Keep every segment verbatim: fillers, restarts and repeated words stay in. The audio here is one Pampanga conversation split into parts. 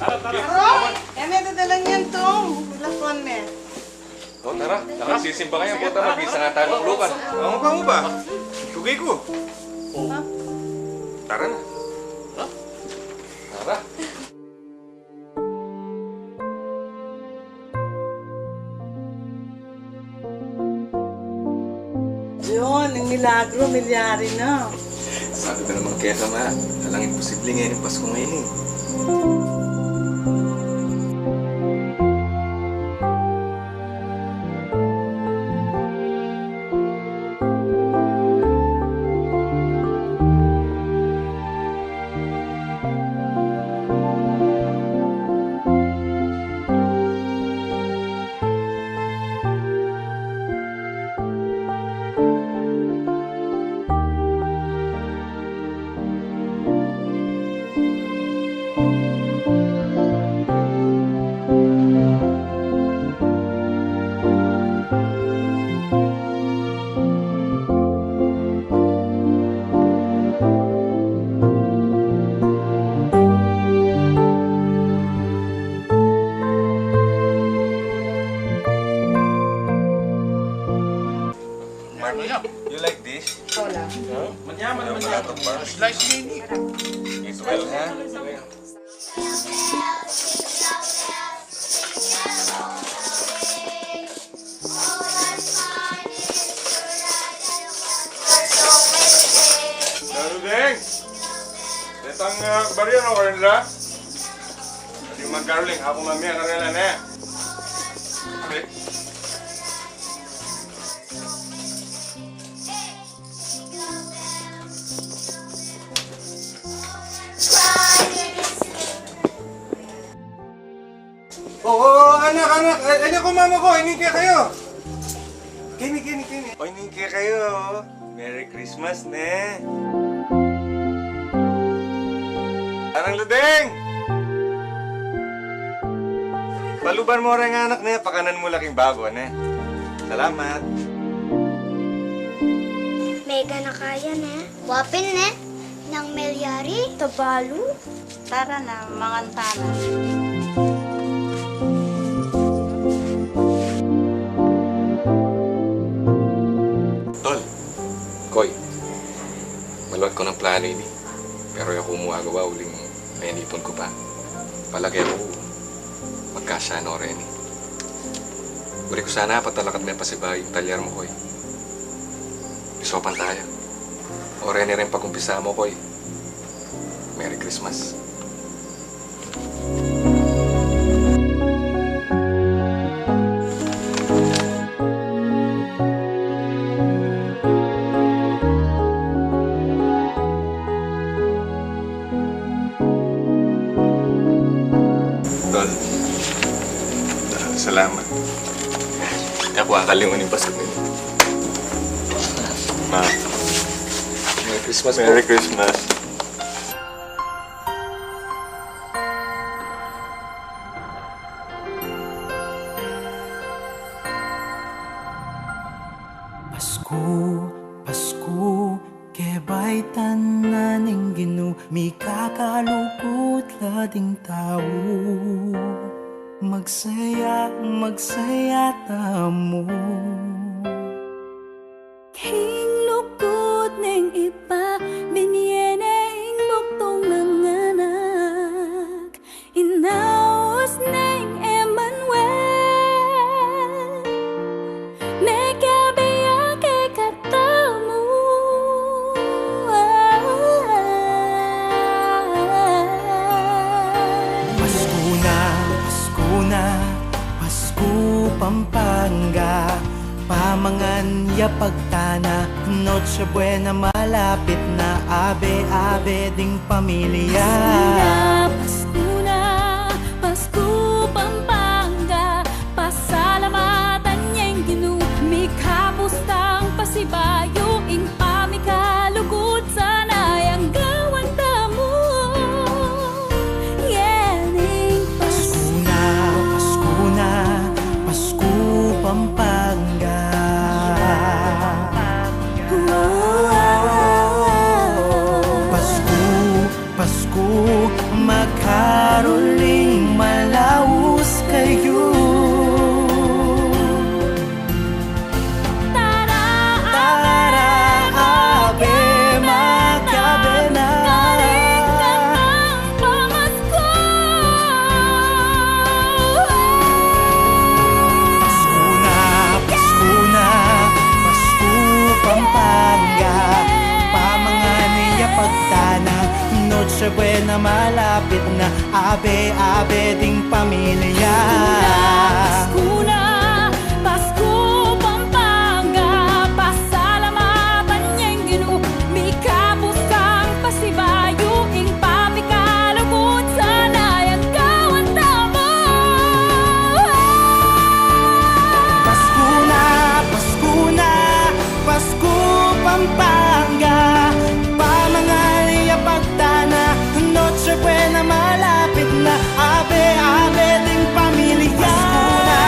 Bro, e me dadala yan, Tong. Milakwan me. O, tara. Tara, sisimba kayu. Buta, mag-isa nga tayo maglukan. Ano pa mu ba? Tugay ku. Tara na. Tara. John, ing milagru milyari na. Sabi ku naman keka, Ma, alang imposible ngeni ing Pasku ngeni. Mark, you like this? Wala. Manyaman, manyaman. Slice ini. It well, ha? Darudeng! Detang, ah, barya no, Lorenza? Di magkaroling, aku mamia karela na. Okay. O, o, anak, anak, e, e, ku mama ku, ining kekayu. Keni, keni, keni. O, ining kekayu. Merry Christmas, ne. Manang Luding! Paluban mu reng anak, ne, pakanan mu la king babo, ne. Salamat. Mega na kaya, ne. Wapin, ne. Nang melyari, tabalu. Tara na, mangan tana. Tol, Koy, maluat ku nang plano ini, pero e ku mu agawa uling menipun ku pa. Palage ku, magkasya no reni. Buri ku sana patalakat me pasibayu ing talyar mu, Koy. Isopan taya. O reni reng pagumpisa mu, Koy. Merry Christmas. Tol, salamat. Aku akaliwan ing Pasku ini. Ma. Merry Christmas po. Merry Christmas. Pasku, Pasku, kebaitan na ning Ginu, mikakalugud la ding tau. Magsaya, magsaya tamu. King lugud ning Ibpa, binie ne ing bugtung nang anak. Inaus neng Emmanuel, mekabie ya kekatamu. Pasku na, Pasku na, Pasku Pampanga. Pamangan ya pagtana, Noche Buena malapit na, abe-abe ding pamilya. Pasku na, Pasku na, Pasku Pampanga, pasalamatan ya ing Ginu, mikapus tang pasibayu, ing pamikalugud sana yang gawan tamu. Ngening Pasku na, Pasku na, Pasku Pampanga. Pasku, Pasku, Buena, malapit na, abe-abe ding pamilya. Pasko na, Pasko, Pampanga, pasalamatan ya ing Ginu, mikabus tang pasibayu, ing pamikalugud sana yang gawan tamu. Pasko na, Pasko na, Pasko, Pampanga, pamangalyapag tana, Noche Buena malapit na, abe-abe ding pamilya. Pasko na,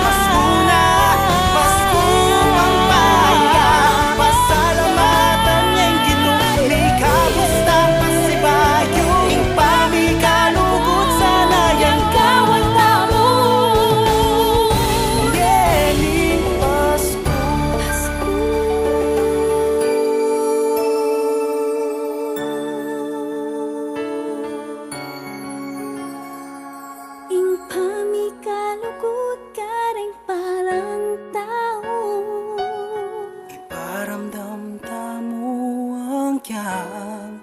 Pasko na, Pasko, Pampanga, pasalamatan ya ing Ginu, mikabus tang pasibayu, ing pamikalugud sana yang gawan tamu. Ngening Pasko. Ing pamikalugud karing palang tau. Iparamdam tamu ang kayang